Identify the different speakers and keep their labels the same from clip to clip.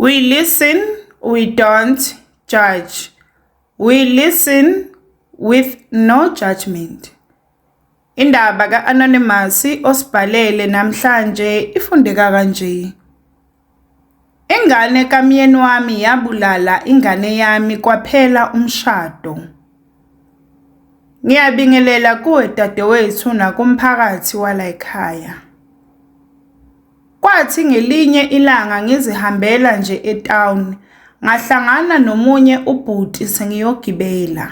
Speaker 1: We listen, we don't judge. We listen with no judgment. Indaba ka-Anonymous osibhalele namhlanje ifundeka kanje. Ingane kamyeni wami yabulala ingane yami kwaphela umshado. Ngiyabingelela kuwe dadewethu nakumphakathi walayikhaya. Kwathi ngelinye ilanga ngizihambela nje etown, ngahlangana nomunye ubhuti sengiyogibela.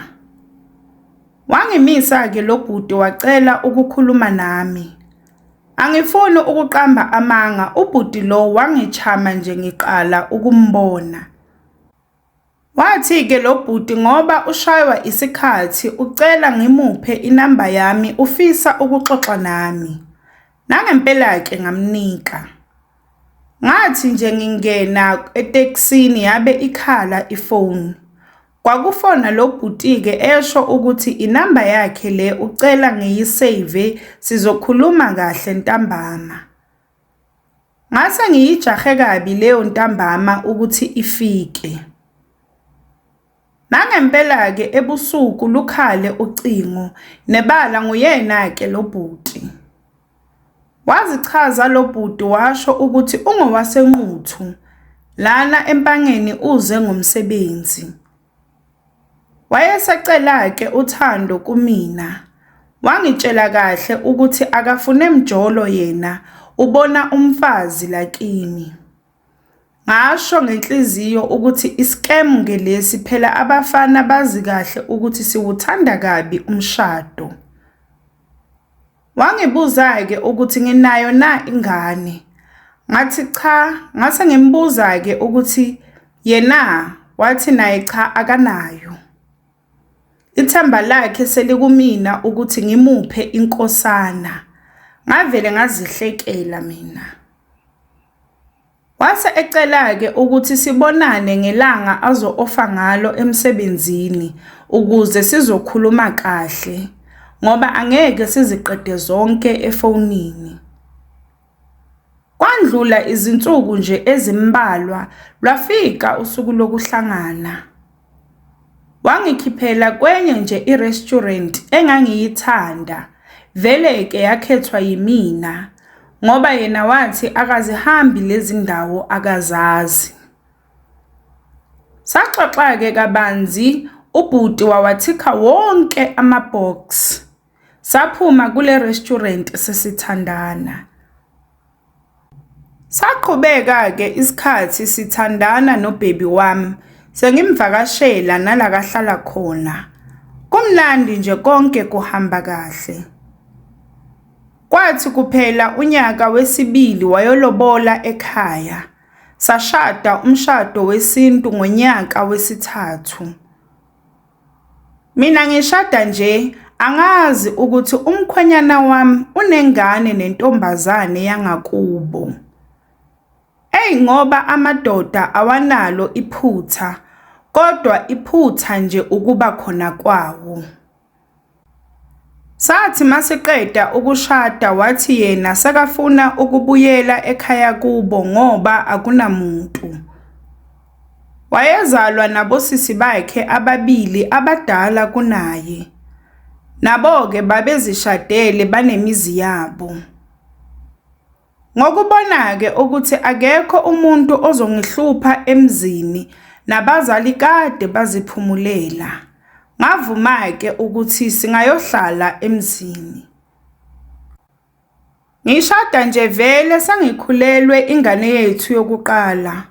Speaker 1: Wangimisa-ke lo bhuti wacela ukukhuluma nami. Angifuni ukuqamba amanga, ubhuti lo wangichama nje ngiqala ukumbona. Wathi-ke lo bhuti ngoba ushaywa isikhathi ucela ngimuphe inamba yami ufisa ukuxoxa nami. Nangempela-ke ngamnika. Ngathi nje ngingena etekisini yabe ikhala ifoni. Kwakufona lo bhuti-ke esho ukuthi inamba yakhe le ucela ngiyisave sizokhuluma kahle ntambama. Ngase ngiyijahe kabi leyo ntambama ukuthi ifike. Nangempela-ke ebusuku lukhale ucingo, nebala nguyena-ke lo bhuti. Wazichaza lo bhuti washo ukuthi ungowaseNquthu, lana eMpangeni uze ngomsebenzi. Wayesecela-ke uthando kumina. Wangitshela kahle ukuthi akafune mjolo yena, ubona umfazi la kimi. Ngasho ngenhliziyo ukuthi i-scam ke lesi phela abafana bazi kahle ukuthi siwuthanda kabi umshado. Wangibuza-ke ukuthi nginayo na ingane. Ngathi cha, ngase ngimbuza-ke ukuthi yena wathi naye cha akanayo. Ithemba lakhe selikumina ukuthi ngimuphe inkosana. Ngavele ngazihlekela mina. Wase ecela-ke ukuthi sibonane ngelanga azo-ofa ngalo emsebenzini ukuze sizokhuluma kahle ngoba angeke siziqede zonke efonini. Kwandlula izinsuku nje ezimbalwa lwafika usuku lokuhlangana. Wangikhiphela kwenye nje i-restaurant engangiyithanda, vele-ke yakhethwa yimina ngoba yena wathi akazihambi lezi ndawo akazazi. Saxoxa-ke kabanzi ubhuti wawathikha wonke ama-box. Saphuma kule restaurant sesithandana. Saqhubeka-ke isikhathi sithandana nobhebi wami, sengimvakashela nala kahlala khona. Kumnandi nje konke kuhamba kahle. Kwathi kuphela unyaka wesibili wayolobola ekhaya. Sashada umshado wesintu ngonyaka wesithathu. Mina ngishada nje angazi ukuthi umkhwenyana wami unengane nentombazane yangakubo. Eyi ngoba amadoda awanalo iphutha kodwa iphutha nje ukuba khona kwawo. Sathi masiqeda ukushada wathi yena sekafuna ukubuyela ekhaya kubo ngoba akunamuntu. Wayezalwa nabosisi bakhe ababili abadala kunaye. Nabo-ke babezishadele banemizi yabo. Ngokubona-ke ukuthi akekho umuntu ozongihlupha emzini nabazali kade baziphumulela, ngavuma-ke ukuthi singayohlala emzini. Ngishada nje vele sengikhulelwe ingane yethu yokuqala.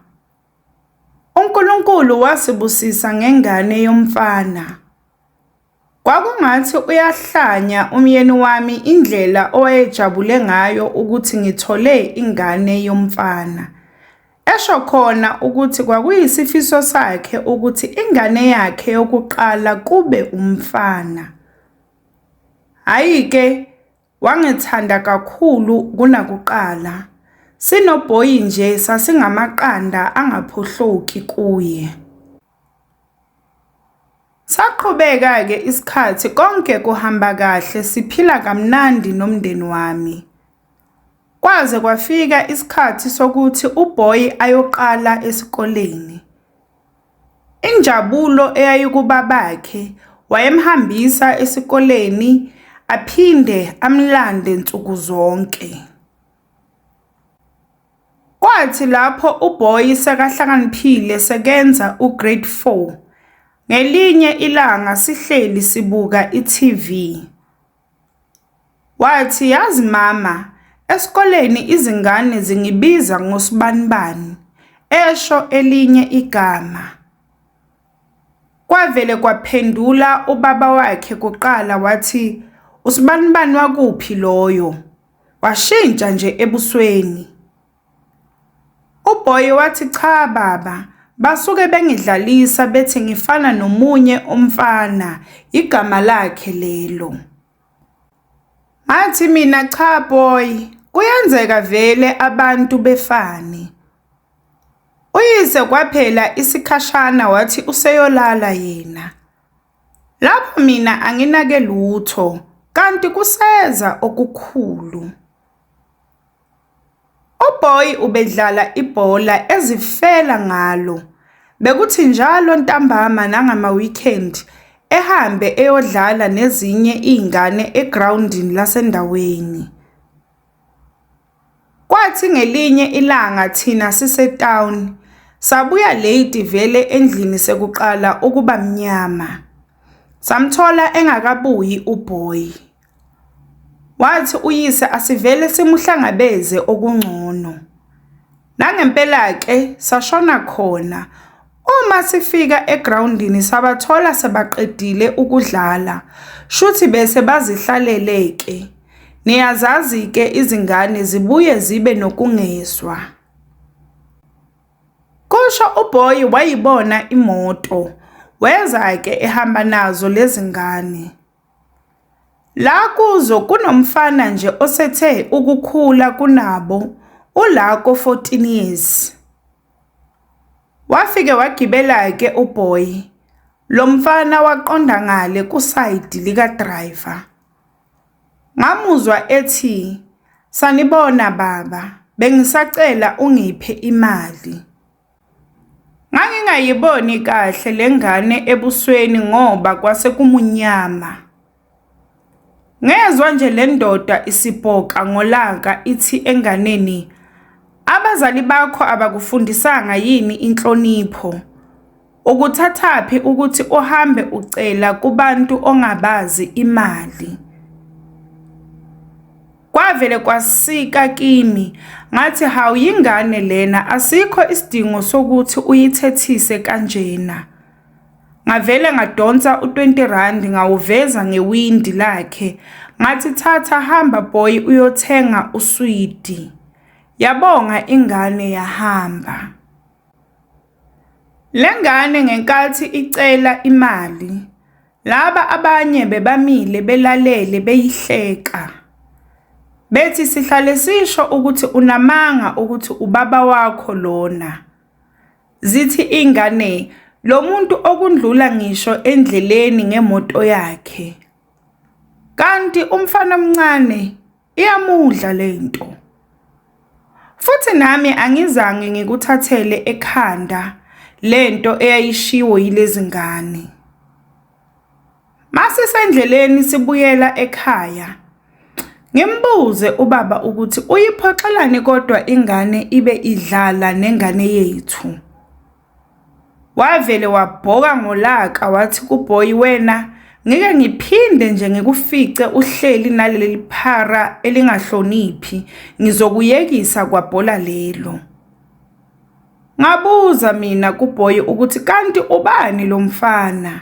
Speaker 1: UNkulunkulu wasibusisa ngengane yomfana. Kwakungathi uyahlanya umyeni wami indlela owayejabule ngayo ukuthi ngithole ingane yomfana. Esho khona ukuthi kwakuyisifiso sakhe ukuthi ingane yakhe yokuqala kube umfana. Hhayi-ke wangithanda kakhulu kunakuqala. Sinobhoyi nje sasingamaqanda angaphohloki kuye. Saqhubeka-ke isikhathi konke kuhamba kahle siphila kamnandi nomndeni wami. Kwaze kwafika isikhathi sokuthi uBoy ayoqala esikoleni. Injabulo eyayikubabakhe wayemhambisa esikoleni aphinde amlande nsuku zonke. Kwathi lapho uBoy sekahlakaniphile sekenza uGrade 4, ngelinye ilanga sihleli sibuka iTV. Wathi yazi mama, esikoleni izingane zingibiza ngosibanibani, esho elinye igama. Kwavele kwaphendula ubaba wakhe kuqala wathi usibanibani wakuphi loyo? Washintsha nje ebusweni. UBoy wathi cha baba, basuke bengidlalisa bethi ngifana nomunye umfana, igama lakhe lelo. Ngathi mina cha boy, kuyenzeka vele abantu befane. Uyise kwaphela isikhashana wathi useyolala yena. Lapho mina anginake lutho, kanti kuseza okukhulu. UBoy ubedlala ibhola ezifela ngalo. Bekuthi njalo ntambama nangama-weekend ehambe eyodlala nezinye izingane egrawundini lasendaweni. Kwathi ngelinye ilanga thina sise-town, sabuya late vele endlini sekuqala ukuba mnyama. Samthola engakabuyi uBoy. Wathi uyise asivele simuhlangabeze okungcono. Nangempela-ke sashona khona. Uma sifika egrawundini sabathola sebaqedile ukudlala. Shuthi bese bazihlalele-ke. Niyazazi-ke izingane zibuye zibe nokungezwa. Kusho uBoy wayibona imoto, weza-ke ehamba nazo lezingane. La kuzo kunomfana nje osethe ukukhula kunabo, ula ko-14 years. Wafike wagibela-ke uBoy, lo mfana waqonda ngale kusayidi lika-driver. Ngamuzwa ethi, sanibona baba, bengisacela ungiphe imali. Ngangingayiboni kahle le ngane ebusweni ngoba kwase kumunyama. Ngezwa nje le ndoda isibhoka ngolaka ithi enganeni, abazali bakho abakufundisanga yini inhlonipho? Ukuthathaphi ukuthi uhambe ucela kubantu ongabazi imali? Kwavele kwasika kimi, ngathi hawu yingane lena asikho isidingo sokuthi uyithethise kanjena. Ngavele ngadonsa u-20 rand ngawuveza ngewindi lakhe, ngathi thatha hamba boy uyothenga uswidi. Yabonga ingane yahamba. Le ngane ngenkathi icela imali, laba abanye bebamile belalele beyihleka. Bethi sihlale sisho ukuthi unamanga ukuthi ubaba wakho lona. Zithi ingane lo muntu okundlula ngisho endleleni ngemoto yakhe. Kanti umfana omncane iyamudla lento. Futhi nami angizange ngikuthathele ekhanda lento eyayishiwo yilezi ngane. Masisendleleni sibuyela ekhaya, ngimbuze ubaba ukuthi uyiphoxelani kodwa ingane ibe idlala nengane yethu. Wavele wabhoka ngolaka wathi kuBoy wena ngike ngiphinde nje ngikufice uhleli naleli phara elingahloniphi ngizokuyekisa kwabhola lelo. Ngabuza mina kuBoy ukuthi kanti ubani lo mfana?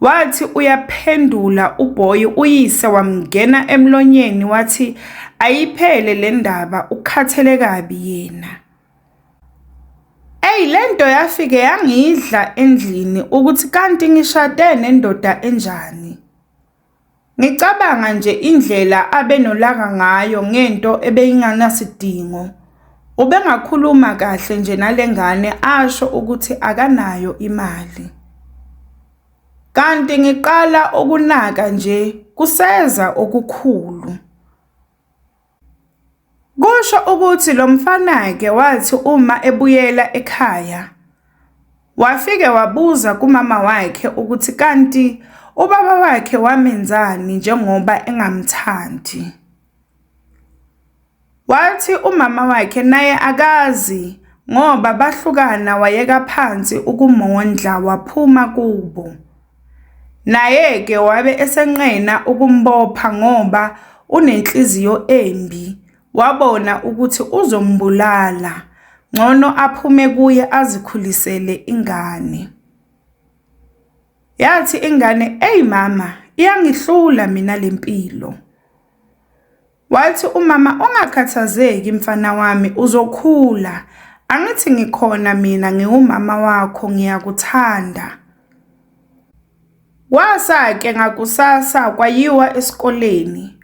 Speaker 1: Wathi uyaphendula uBoy uyise wamngena emlonyeni wathi ayiphele le ndaba ukhathele kabi yena. Eyi lento yafike yangidla endlini ukuthi kanti ngishade nendoda enjani. Ngicabanga nje indlela abenolaka ngayo ngento ebeyinganasidingo. Ubengakhuluma kahle nje nale ngane asho ukuthi akanayo imali. Kanti ngiqala ukunaka nje kuseza okukhulu. Kusho ukuthi lo mfana-ke wathi uma ebuyela ekhaya, wafike wabuza kumama wakhe ukuthi kanti ubaba wakhe wamenzani njengoba engamthandi. Wathi umama wakhe naye akazi ngoba bahlukana wayeka phansi ukumondla waphuma kubo. Naye-ke wabe esenqena ukumbopha ngoba unenhliziyo embi, wabona ukuthi uzombulala, ngcono aphume kuye azikhulisele ingane. Yathi ingane, eyi mama, iyangihlula mina le mpilo. Wathi umama, ungakhathazeki mfana wami, uzokhula. Angithi ngikhona mina ngiwumama wakho, ngiyakuthanda. Kwasa-ke ngakusasa kwayiwa esikoleni.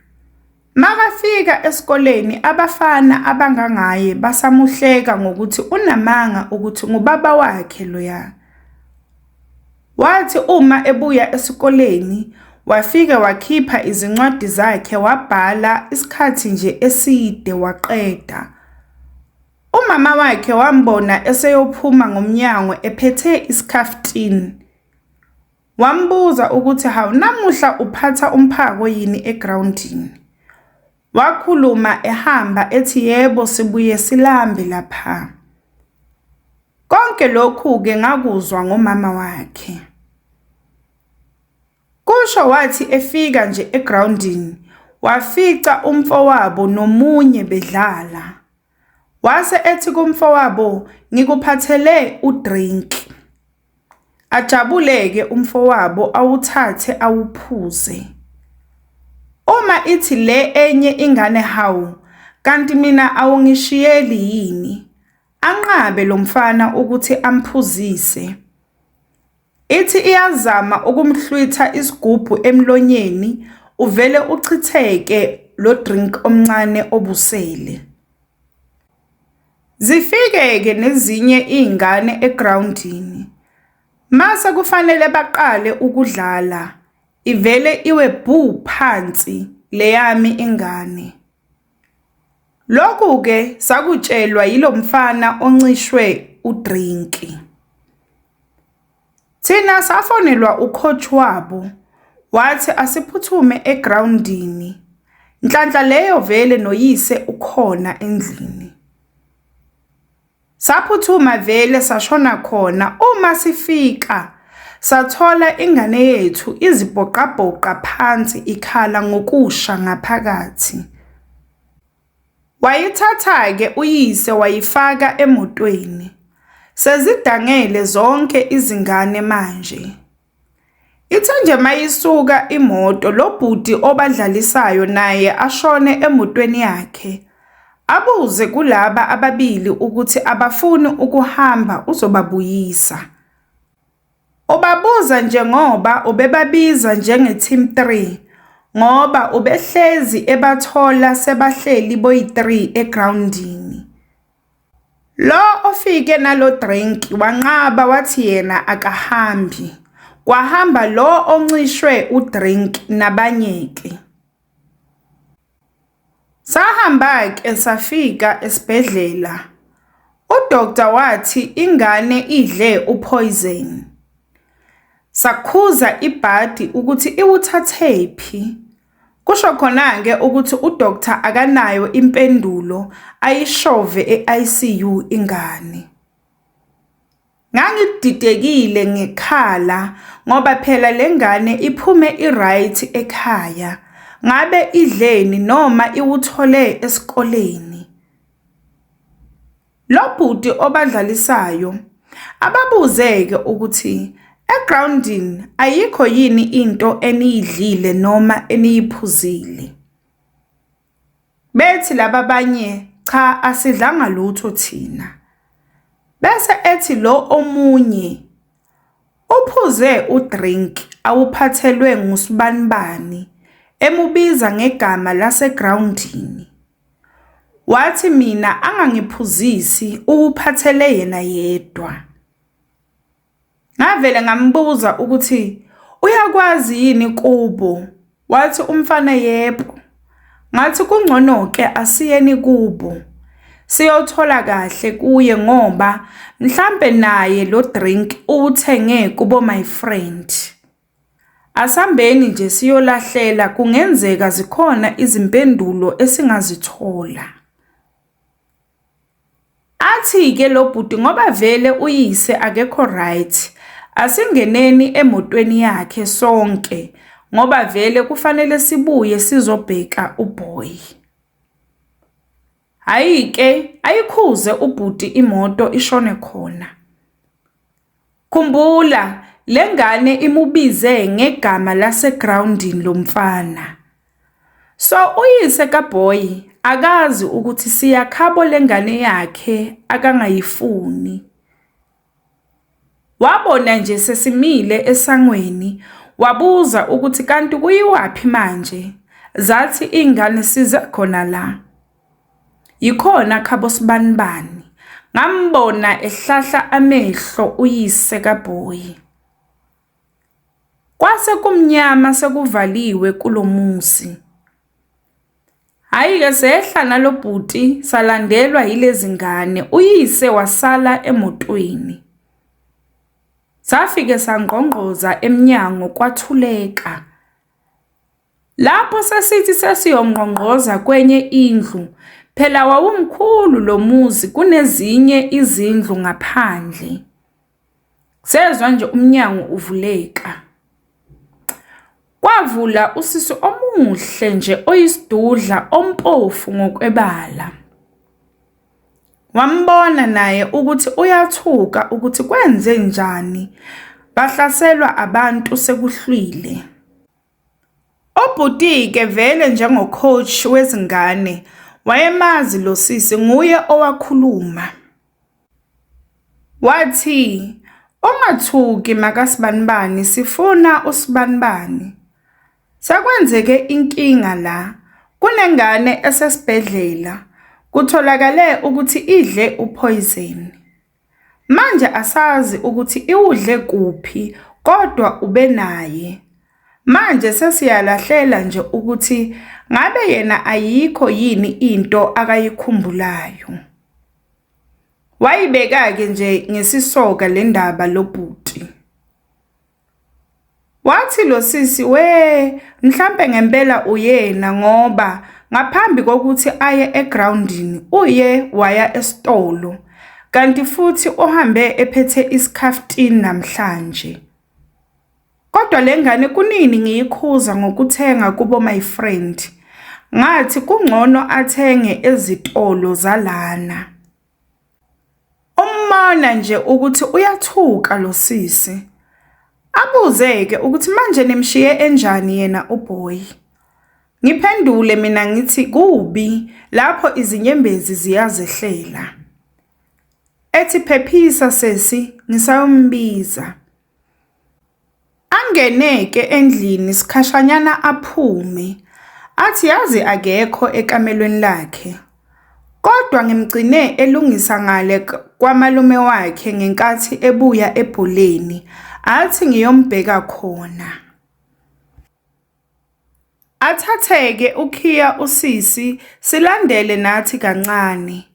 Speaker 1: Makafika esikoleni abafana abangangaye basamuhleka ngokuthi unamanga ukuthi ngubaba wakhe loya. Wathi uma ebuya esikoleni wafike wakhipha izincwadi zakhe wabhala isikhathi nje eside waqeda. Umama wakhe wambona eseyophuma ngomnyango ephethe isikhaftini. Wambuza ukuthi hawu namuhla uphatha umphako yini egrawundini. Wakhuluma ehamba ethi yebo sibuye silambe lapha. Konke lokhu-ke ngakuzwa ngomama wakhe. Kusho wathi efika nje egrawundini wafica umfowabo nomunye bedlala. Wase ethi kumfowabo ngikuphathele udrink. Ajabule-ke umfowabo awuthathe awuphuze. Uma ithi le enye ingane hawu kanti mina awungishiyeli yini? Anqabe lo mfana ukuthi amphuzise. Ithi iyazama ukumhlwitha isigubhu emlonyeni uvele uchitheke lo drink omncane obusele. Zifike-ke nezinye iy'ngane egrawundini. Mase kufanele baqale ukudlala, ivele iwe bhu phansi leyami ingane. Lokhu-ke sakutshelwa yilo mfana oncishwe udrinki. Thina safonelwa u-coach wabo, wathi asiphuthume egrawundini. Nhlanhla leyo vele noyise ukhona endlini. Saphuthuma vele sashona khona uma sifika sathola ingane yethu izibhoqabhoqa phansi ikhala ngokusha ngaphakathi. Wayithatha-ke uyise wayifaka emotweni. Sezidangele zonke izingane manje. Ithe nje mayisuka imoto lo bhuti obadlalisayo naye ashone emotweni yakhe. Abuze kulaba ababili ukuthi abafuni ukuhamba uzobabuyisa. Ubabuza nje ngoba ubebabiza njenge-team 3 ngoba ubehlezi ebathola sebahleli boyi-3 egrawundini. Lo ofike nalo drink wanqaba wathi yena akahambi. Kwahamba lo oncishwe udrink nabanye-ke. Sahamba-ke safika esibhedlela. Udokta wathi ingane idle u-poison. Sakhuza ibhadi ukuthi iwuthathephi. Kusho khona-ke ukuthi udokta akanayo impendulo ayishove e-ICU ingane. Ngangididekile ngikhala ngoba phela le ngane iphume i-right ekhaya. Ngabe idleni noma iwuthole esikoleni? Lo bhuti obadlalisayo ababuze-ke ukuthi egrawundini ayikho yini into eniyidlile noma eniyiphuzile. Bethi laba abanye cha asidlanga lutho thina. Bese ethi lo omunye uphuze udrink awuphathelwe ngusibanibani emubiza ngegama lasegrawundini. Wathi mina angangiphuzisi uwuphathele yena yedwa. Ngavele ngambuza ukuthi uyakwazi yini kubo, wathi umfana yebo. Ngathi kungcono-ke asiyeni kubo siyothola kahle kuye ngoba mhlampe naye lo drink uwuthenge kubo my friend. Asambeni nje siyolahlela kungenzeka zikhona izimpendulo esingazithola. Athi-ke lo bhuti ngoba vele uyise akekho right, asingeneni emotweni yakhe sonke ngoba vele kufanele sibuye sizobheka uboy. Hhayi-ke ayikhuze ubhuti imoto ishone khona. Khumbula le ngane imubize ngegama lasegrawundini lo mfana. So uyise kaboy akazi ukuthi siyakhabo lengane yakhe akangayifuni. Wabona nje sesimile esangweni wabuza ukuthi kanti kuyiwaphi manje? Zathi iy'ngane size khona la. Yikhona khabo sibanibani. Ngambona ehlahla amehlo uyise kaBoy. Kwase kumnyama sekuvaliwe kulo muzi. Hhayi-ke sehla nalo bhuti salandelwa yilezi ngane, uyise wasala emotweni. Safike sangqongqoza emnyango kwathuleka. Lapho sesithi sesiyongqongqoza kwenye indlu, phela wawumkhulu lo muzi kunezinye izindlu ngaphandle. Sezwa nje umnyango uvuleka. Kwavula usisi omuhle nje oyisidudla ompofu ngokwebala. Wambona naye ukuthi uyathuka ukuthi kwenze njani bahlaselwa abantu sekuhlwile. Ubhuti-ke vele njengo-coach wezingane wayemazi lo sisi nguye owakhuluma. Wathi, ungathuki makasibanibani sifuna usibanibani. Sekwenzeke inkinga la, kunengane esesibhedlela, kutholakale ukuthi idle uphoyizeni. Manje asazi ukuthi iwudle kuphi kodwa ubenaye. Manje sesiyalahlela nje ukuthi ngabe yena ayikho yini into akayikhumbulayo. Wayibeka-ke nje ngesisoka le ndaba lo bhuti. Wathi lo sisi we mhlampe ngempela uyena ngoba ngaphambi kokuthi aye egrawundini uye waya esitolo kanti futhi uhambe ephethe isikhaftini namhlanje. Kodwa le ngane kunini ngiyikhuza ngokuthenga kubo my friend. Ngathi kungcono athenge ezitolo zalana. Umbona nje ukuthi uyathuka lo sisi. Abuze-ke ukuthi manje nimshiye enjani yena uboy. Ngiphendule mina ngithi kubi lapho izinyembezi ziyazehlela. Ethi phephisa sesi ngisayombiza. Angene-ke endlini sikhashanyana aphume, athi yazi akekho ekamelweni lakhe. Kodwa ngimgcine elungisa ngale kwamalume wakhe ngenkathi ebuya ebholeni, athi ngiyombheka khona. Athatheke ukhiya usisi silandele nathi kancane.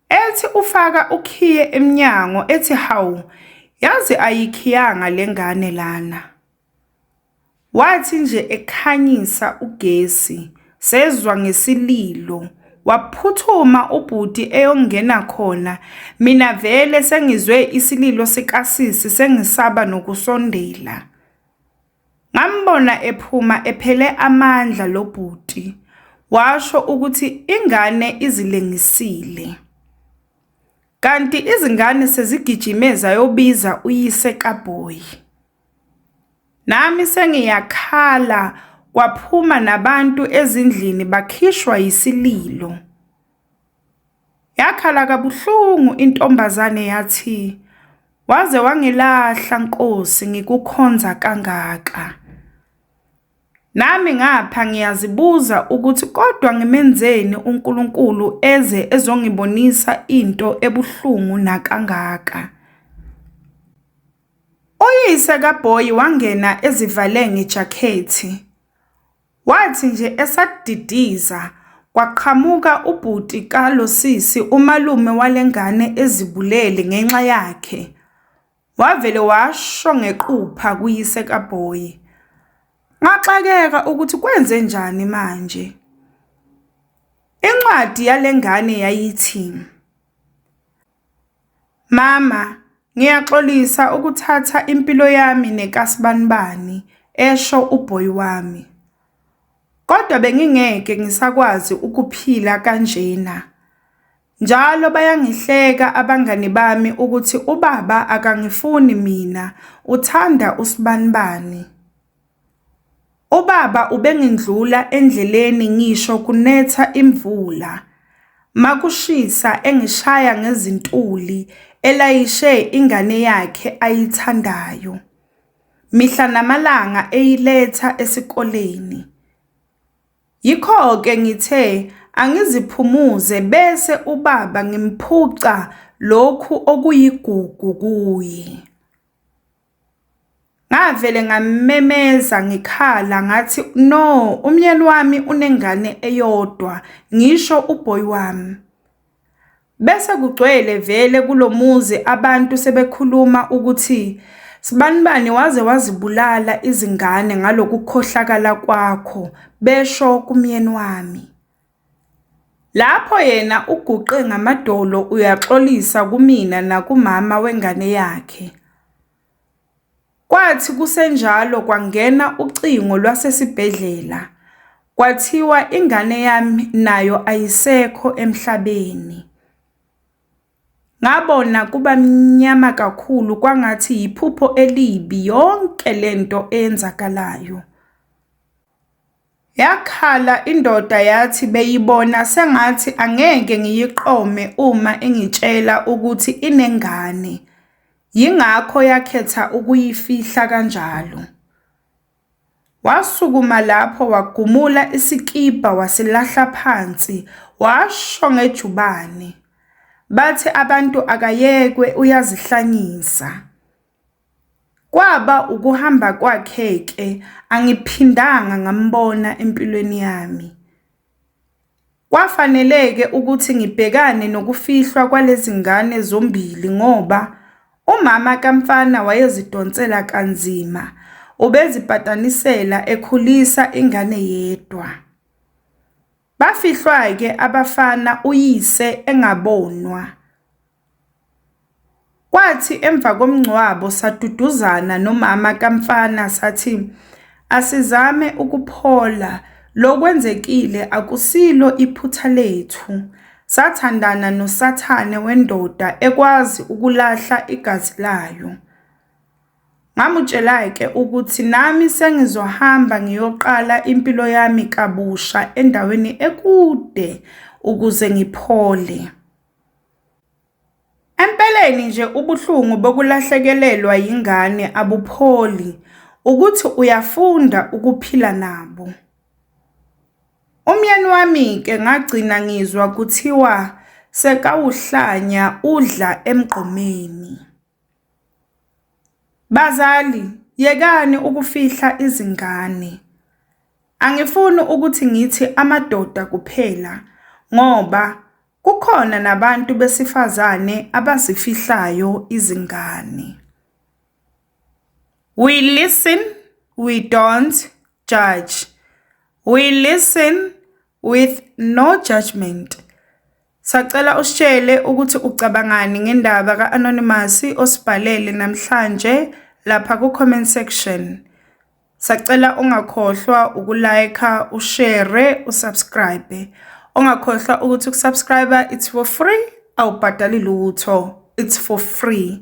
Speaker 1: Ethi ufaka ukhiye emnyango ethi hawu yazi ayikhiyanga le ngane lana. Wathi nje ekhanyisa ugesi sezwa ngesililo waphuthuma ubhuti eyongena khona mina vele sengizwe isililo sikasisi sengisaba nokusondela. Ngambona ephuma ephele amandla lo bhuti, washo ukuthi ingane izilengisile. Kanti izingane sezigijime zayobiza uyise kaBoy. Nami sengiyakhala kwaphuma nabantu ezindlini bakhishwa yisililo. Yakhala kabuhlungu intombazane yathi, waze wangilahla Nkosi ngikukhonza kangaka. Nami ngapha ngiyazibuza ukuthi kodwa ngimenzeni uNkulunkulu eze ezongibonisa into ebuhlungu nakangaka. Uyise kaBoy wangena ezivale ngejakhethi. Wathi nje esadidiza kwaqhamuka ubhuti kalosisi umalume walengane ezibulele ngenxa yakhe. Wavele washo ngequpha kuyise kaboy. Ngaxakeka ukuthi kwenzenjani manje. Incwadi yalengane yayithi. Mama, ngiyaxolisa ukuthatha impilo yami nekasibanibani, esho uboy wami. Kodwa bengingeke ngisakwazi ukuphila kanjena. Njalo bayangihleka abangani bami ukuthi ubaba akangifuni mina, uthanda usibanibani. Ubaba ubengindlula endleleni ngisho kunetha imvula, makushisa engishaya ngezintuli elayishe ingane yakhe ayithandayo. Mihla namalanga eyiletha esikoleni. Yikho-ke ngithe angiziphumuze bese ubaba ngimphuca lokhu okuyigugu kuye. Ngavele ngamemeza ngikhala ngathi no umyeni wami unengane eyodwa ngisho uboy wami. Bese kugcwele vele kulomuzi abantu sebekhuluma ukuthi sibanibani waze wazibulala izingane ngalokukhohlakala kwakho besho kumyeni wami. Lapho yena uguqe ngamadolo uyaxolisa kumina nakumama wengane yakhe. Kwathi kusenjalo kwangena ucingo lwasesibhedlela, kwathiwa ingane yami nayo ayisekho emhlabeni. Ngabona kuba mnyama kakhulu kwangathi yiphupho elibi yonke lento eyenzakalayo. Yakhala indoda yathi beyibona sengathi angeke ngiyiqome uma ingitshela ukuthi inengane, yingakho yakhetha ukuyifihla kanjalo. Wasukuma lapho wagumula isikibha wasilahla phansi, washo ngejubane. Bathi abantu akayekwe uyazihlanyisa. Kwaba ukuhamba kwakhe-ke angiphindanga ngambona empilweni yami. Kwafanele-ke ukuthi ngibhekane nokufihlwa kwalezi ngane zombili ngoba umama kamfana wayezidonsela kanzima, ubezipatanisela ekhulisa ingane yedwa. Bafihlwa-ke abafana uyise engabonwa. Kwathi emva komngcwabo saduduzana nomama kamfana sathi asizame ukuphola lokwenzekile akusilo iphutha lethu. Sathandana nosathane wendoda ekwazi ukulahla igazi layo. Ngamutshela-ke ukuthi nami sengizohamba ngiyoqala impilo yami kabusha endaweni ekude ukuze ngiphole. Empeleni nje ubuhlungu bokulahlekelelwa yingane abupholi, ukuthi uyafunda ukuphila nabo. Umyeni wami-ke ngagcina ngizwa kuthiwa sekawuhlanya udla emgqomeni. Bazali, yekani ukufihla izingane. Angifuni ukuthi ngithi amadoda kuphela ngoba kukhona nabantu besifazane abazifihlayo izingane. We listen, we don't judge. We listen with no judgment. Sacela usitshele ukuthi ucabangani ngendaba ka-Anonymous osibhalele namhlanje lapha ku-comment section. Sacela ungakhohlwa uku-like, ushare, usubscribe. Ungakhohlwa ukuthi ukusubscribe it's for free, awubhadali lutho. It's for free.